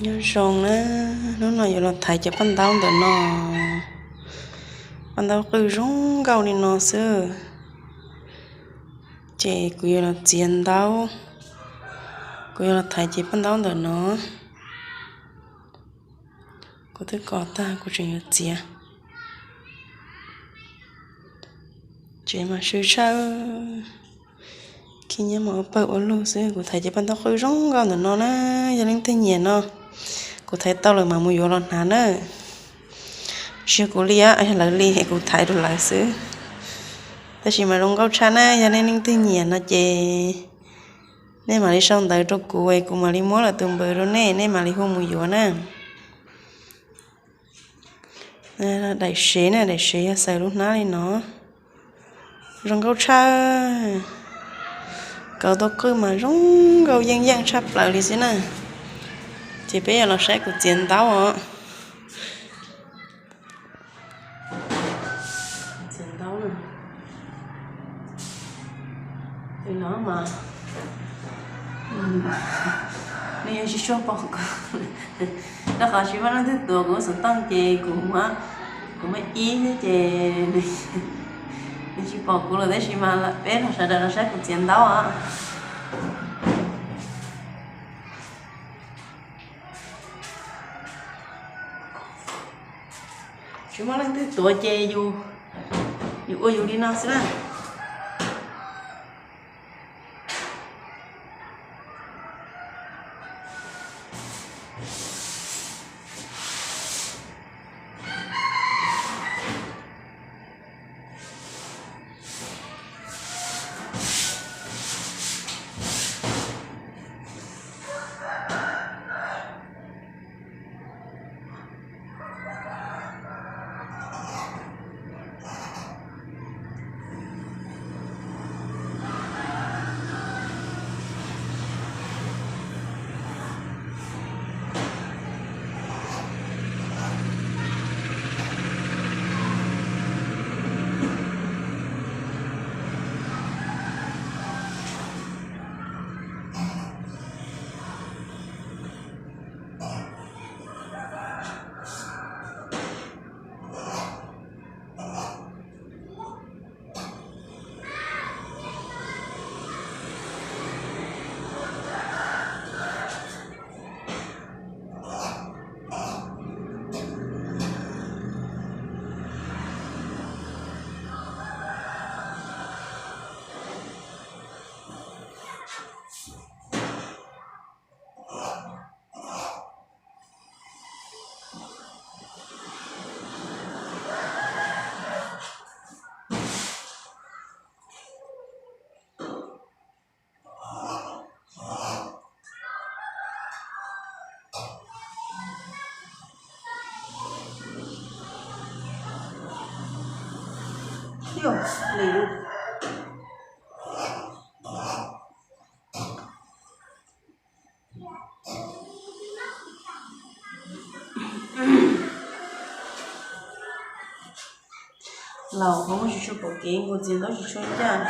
Nyob zoo na, hnub no yuav los thaiv cov paj ntaub ntawm no. Paj ntaub qwj zoo nkauj li no xwb. Ces kuv yuav los txiav ntaub, kuv yuav los thaiv cov paj ntaub ntawm no. Kuv twb kos tag, kuv tseem yuav txiav. Tsev mas swb tshaj, khib nyiab mas ua pawg ua lug xwb. Kuv thaiv cov paj ntaub qwj zoo nkauj ntawm no na, yog leej twg nyiam no, kuv thaiv tau lawm mas mus yuav los hnav na. Tsis yog kuv li, yog lawv li kuv thaiv rau lawv xwb. Tab sis mas zoo nkauj tshaj na, yog nej leej twg nyiam no ces nej mam li sau ntawv rau kuv, kuv mam li muab lawv tus npawb rau nej, nej mam li hu mus yuav na. Daim sev na, daim sev yog xaws lub hnab li no. Zoo nkauj tshaj. Kauv tau qwj mas zoo nkauj yeej yeej tshaj plaws li xwb na. Ces peb yuav los saib kuv txiav ntaub os. Txiav ntaub na. Li no mas nej yeej tsis tshua pom kuv, rau qhov tsis muaj leej twg tuav kuv lub xov tooj ces kuv, kuv muaj ib thiab ces nws tsis pom kuv lawm, tab sis mas peb los sawv daws los saib kuv txiav ntaub os. Tsis muaj leej twg tuav ces yus, yus ua yus li no xwb na. Laus qhov muaj tsis tshua pom kev, nkaus txiav ntaub tsis tshua ncaj.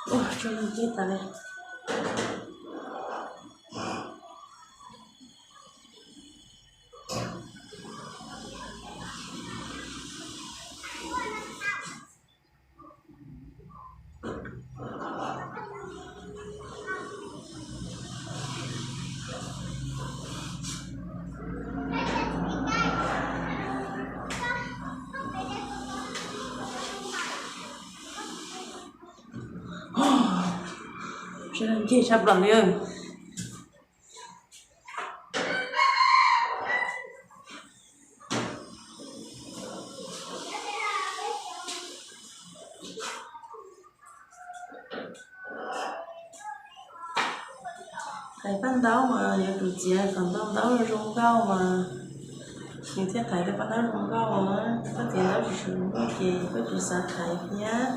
Ua tsuag leej tib tas li. Ncig tshaj plaws li. Thaiv paj ntaub mas yuav tsum txiav kom ntau ntaub zoo nkauj mas nws thiaj thaiv tau paj ntaub zoo nkauj. Koj txiav ntaub tsis tshua zoo nkauj ces koj tsis xav thaiv thiab.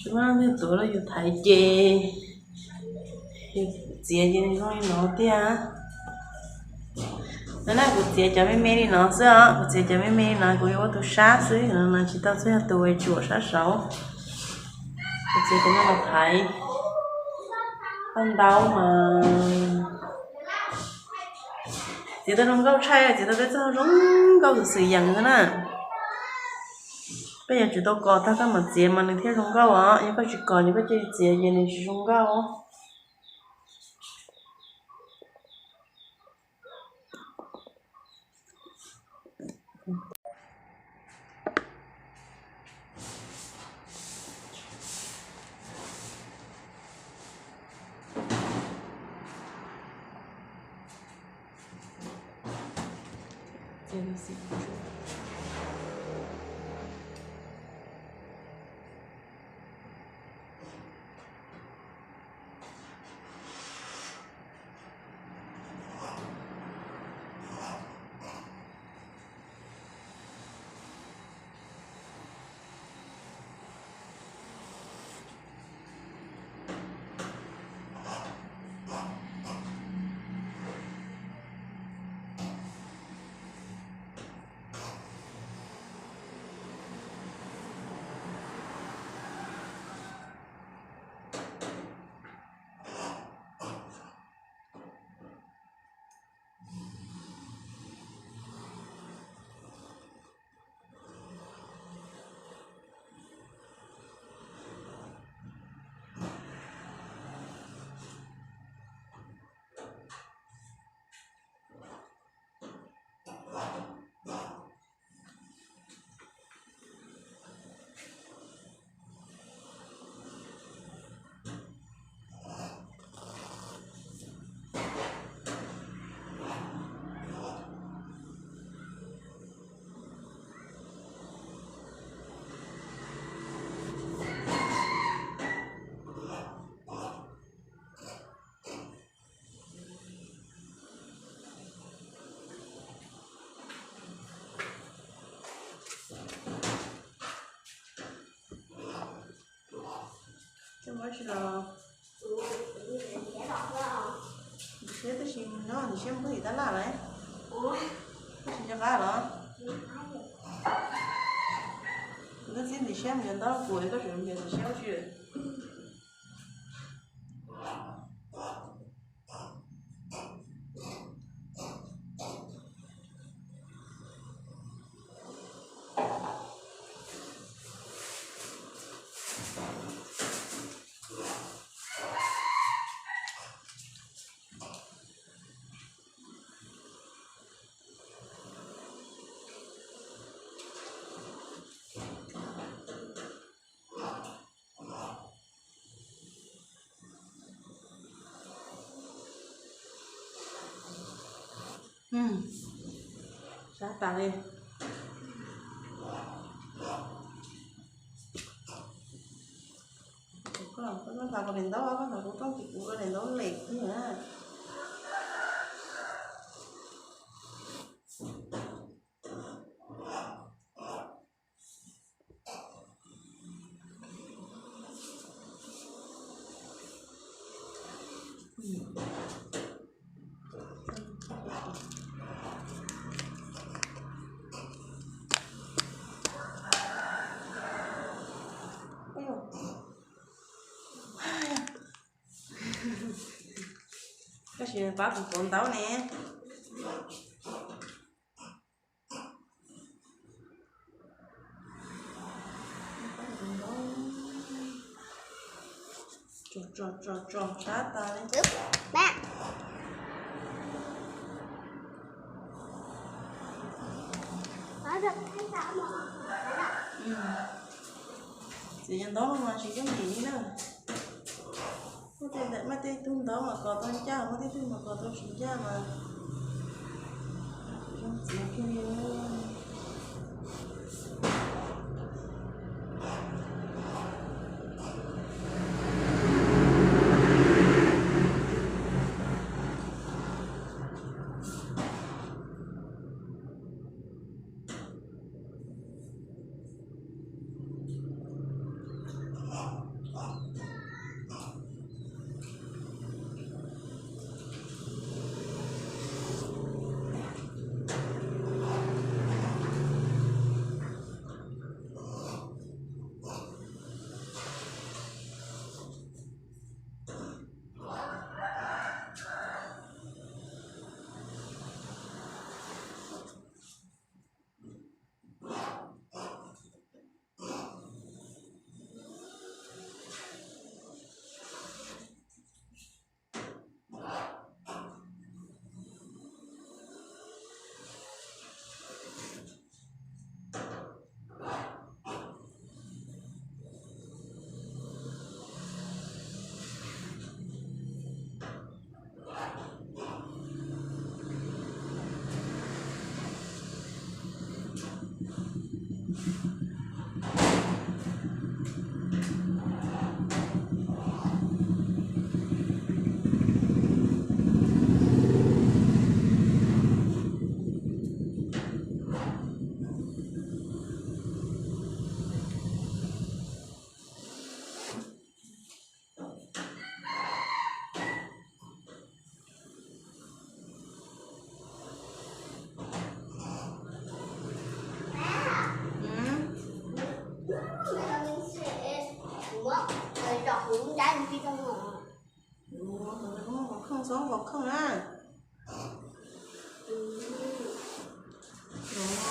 Tsis muaj leej twg tuav los yus thaiv ces yus txiav ces nws zoo li no tiag. No na, kuv txiav cov me me li no xwb os, kuv txiav cov me me li no kuv yuav ua tus sab xwb, no tsis tau txog yog tus uas tsuam sab saud. Kuv txiav cov no los thaiv paj ntaub mas txiav tau zoo nkauj tshaj, txiav tau peb txoj zoo nkauj xwm yees xwb na. Peb yuav tsum tau kos tag koj mam txiav mas nws thiaj zoo nkauj os, yog koj tsis kos ces koj cia li txiav ces nws tsis zoo nkauj. Coj muab tsis los? Ntxim siab tab sis no ntxim siab mus ib tab laj lawm. Tab sis nco qab los? Kuv twb txib ntxim siab mus ntaub kuv es koj tseem ntxim siab ua tsi? Sab tas li. Koj, koj ntag kuv daim ntaub, koj ntag kuv rooj, kuv daim ntaub lem kiag na. Tab sis pab kuv tuav ntaub ne. Tso, tso, tso, tso sab tas li. Txiav cov ntaub no mas tsis yooj yim li na. Muaj tej, muaj tej tug ntaub mas kos tau ncaj, muaj tej tug mas kos tau tsis ncaj mas txiav kiag li. Tus no muaj qhov khooj xwb, qhov khooj na.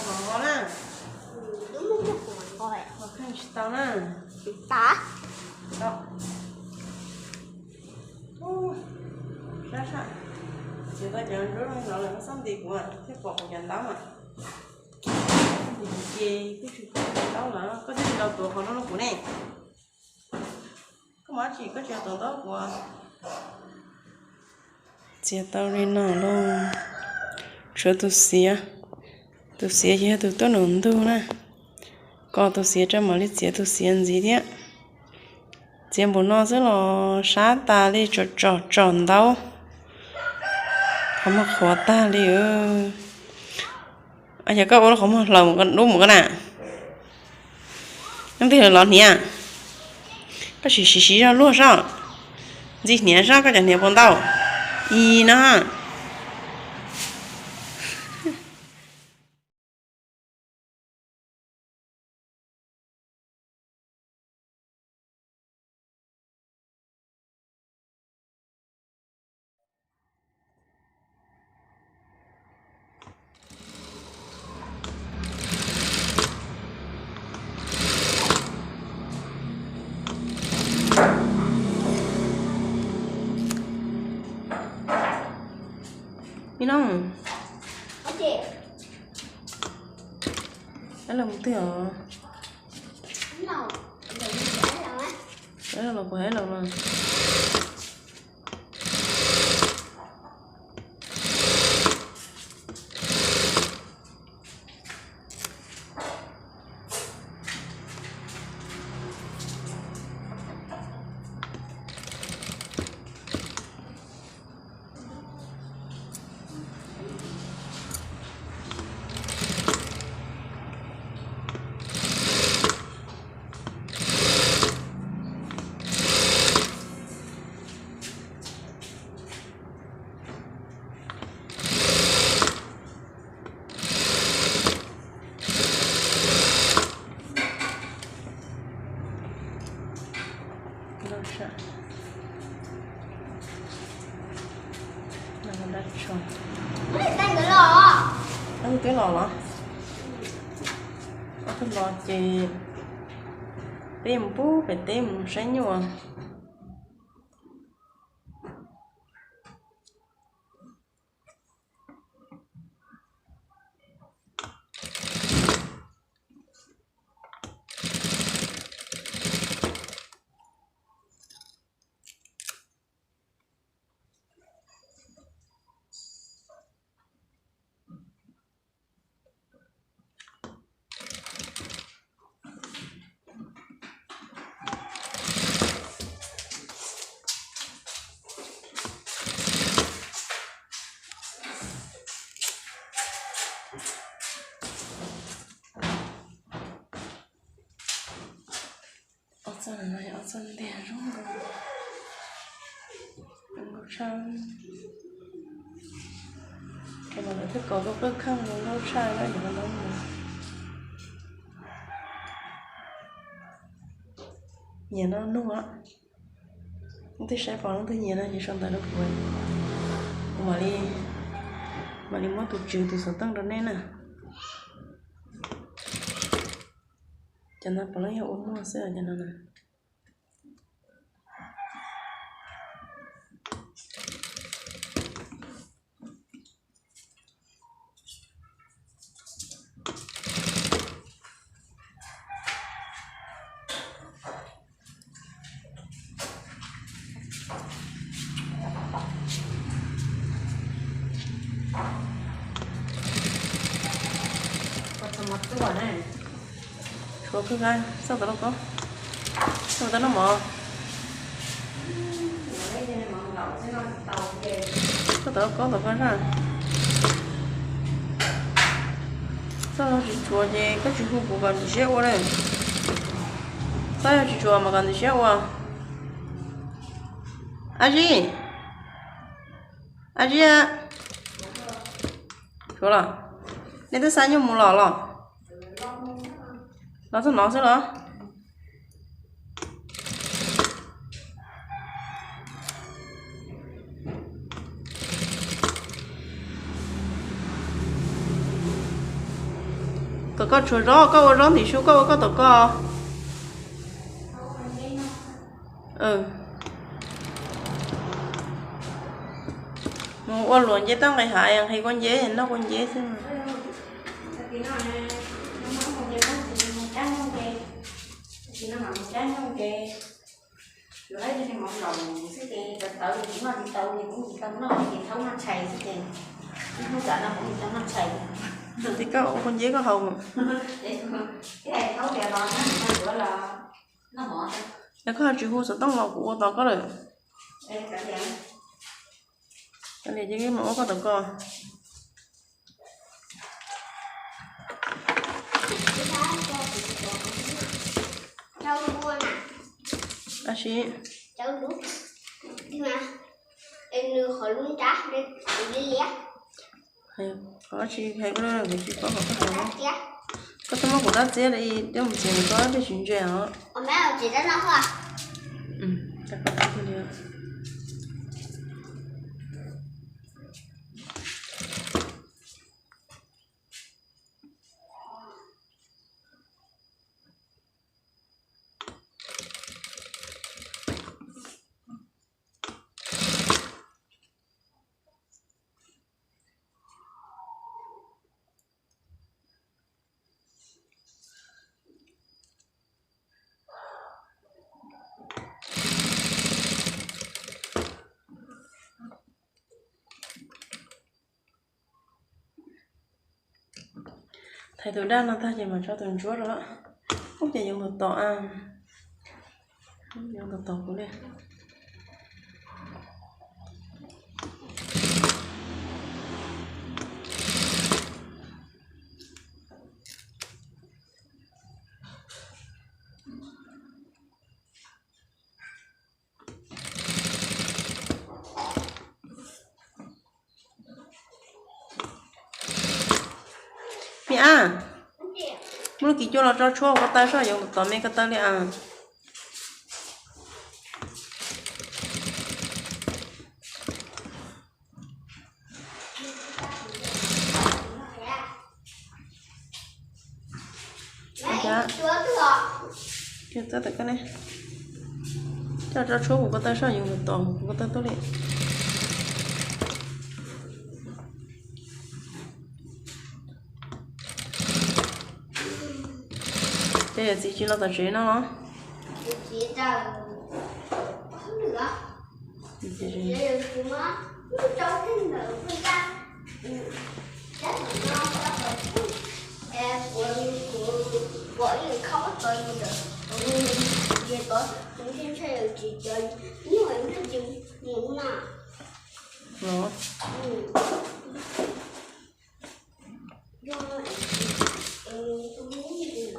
Los, los na. Los kheej tsis tau na. Sab sab, txiav tau cov nruab no los koj txhob nti kuv thiaj pom kuv cov ntaub mas. Nti ces twb tsis pom cov ntaub lawm, koj thiaj li los tuav qhov no rau kuv ne. Koj mus dab tsi koj tsis los tuav ntaub kuv? Txiav tau li no lauj. Tshuav tus xiav, tus xiav ces yog tus tuaj num ntug na. Kos tus xiav rau mam li txiav tus xiav ntxiv thiab. Txiav npaum no xwb los sab tas li, tsom tsom tsom ntaub, qhov muag qhuav tag li. Yog koj ua lub qhov muag hlaws mus dub mus koj na. Leej twg los hniav? Koj sim siv siv zog luag saib, ntxi hniav saib koj cov hniav puas ntau. Ib no. Ib no. Ab, los mus twg os? Ab, los puas hais los mas. Twb los los? Ob tug los ces peb mus pub pem teb mus saib nyuj. Ob txoj no yog ob txoj ntiag zoo nkauj, zoo nkauj tshaj. Ces mas lawv thiaj kos lub qwj kheej zoo nkauj tshaj na, yog no. Nyiam no nug, leej twg saib pom leej twg nyiam no ces sau ntawv rau kuv, kuv mam li, mam li muab tus tswv tus xov tooj rau nej na. Cov no puav leej yog ua muag xwb os cov no na. Tshuav kawg nkaus, txoj tau lauj kaub, txoj tau noj mov. Txoj tau lauj kaub tau koj zaj. Txoj tsis tshuav ces koj tsis hu kuv kom ntxim siab ua na. Txoj yog tsis tshuav mas kom ntxim siab ua. A Zib, A Zib, tshuav los? Nej twb xa nyuj mus los los? Los txog no xwb los? Kom koj tshuav zaub, koj ua zaub ntim su, koj ua koj tom koj. Mus ua luam nce toj nqis hav, nqis kua nceb noj kua nceb xwb. Ces koj ua kua nceb koj haus. Yog koj ho tsis hu xov tooj los kuv ua tos koj lawm. Kav liam ces mus ua koj tom koj. Ab si, qhov tsis hais koj, kuv tsis paub qhov koj hais. Koj txhob muab kuv dab txiab li, dab mus txiav nws koj pheej tsis ntse os. Thaiv tus daj no tag ces mam tso tus ntsuab rau. Ub, ces yoov tus tom, yoov tus tom kuv li. Me ab, muab lub kim cuaj los tso tshuab ko taw soj, yoov tus tom me ko taw li as. Coj tawm koj ne. Coj tso tshuab kuv ko taw soj, yus mus tos kuv ko taw tuaj li. Ces yawm txiv tsis los tom tsev no los? Los.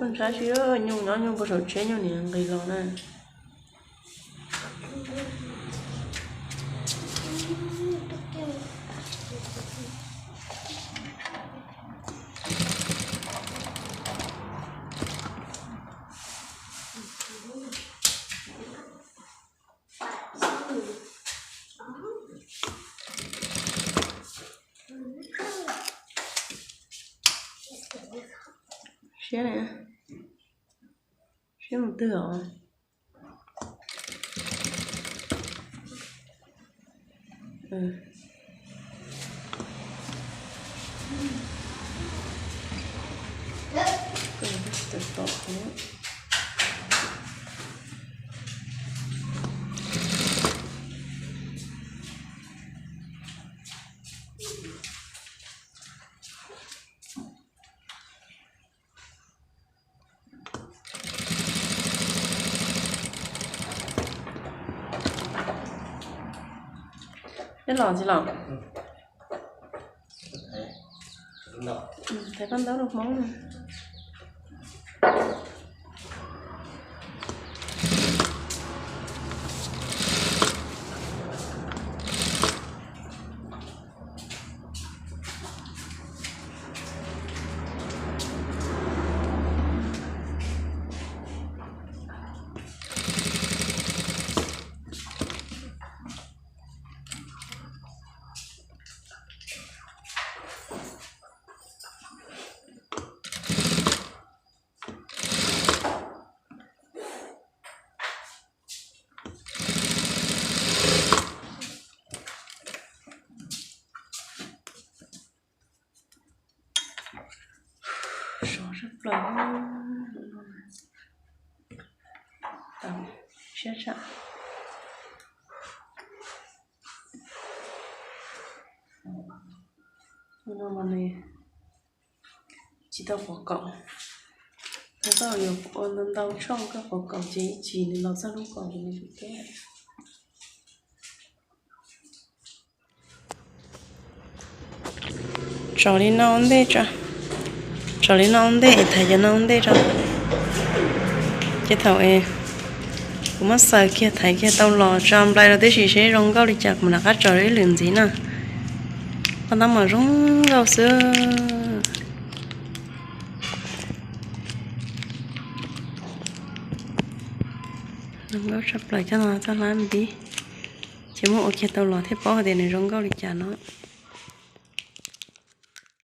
Koj ntshai tsis, nyuj nyob nyuj puag saum tsheb nyuj nim nqis los na. Siab, siab mus twg os? Neb los tsis los? Thaiv koj ntaub rau Hmoob na. Sov sab plaws. Siab tshaj. No mas nws tsis tau fov kaum. Tau yuav ua ntau ntau tshooj koj fov kaum ces ib chim nws los txog lub kaum ces nws tsis keb. Tso li no ua ntej tso. Tso li no ua ntej, thaiv cov no ua ntej tso. Ces thaum kuv muab xaws kiag thaiv kiag tau los tso nplai rau tib si seb zoo nkauj li cas kuv mam rov qab tso ib lwm ntxiv na. Qhov no mas zoo nkauj xwb. Zoo nkauj tshaj plaws, coj no txoj hlab ntib. Ces muab ua kiag tau los thiaj paub hais tias nws zoo nkauj li cas no.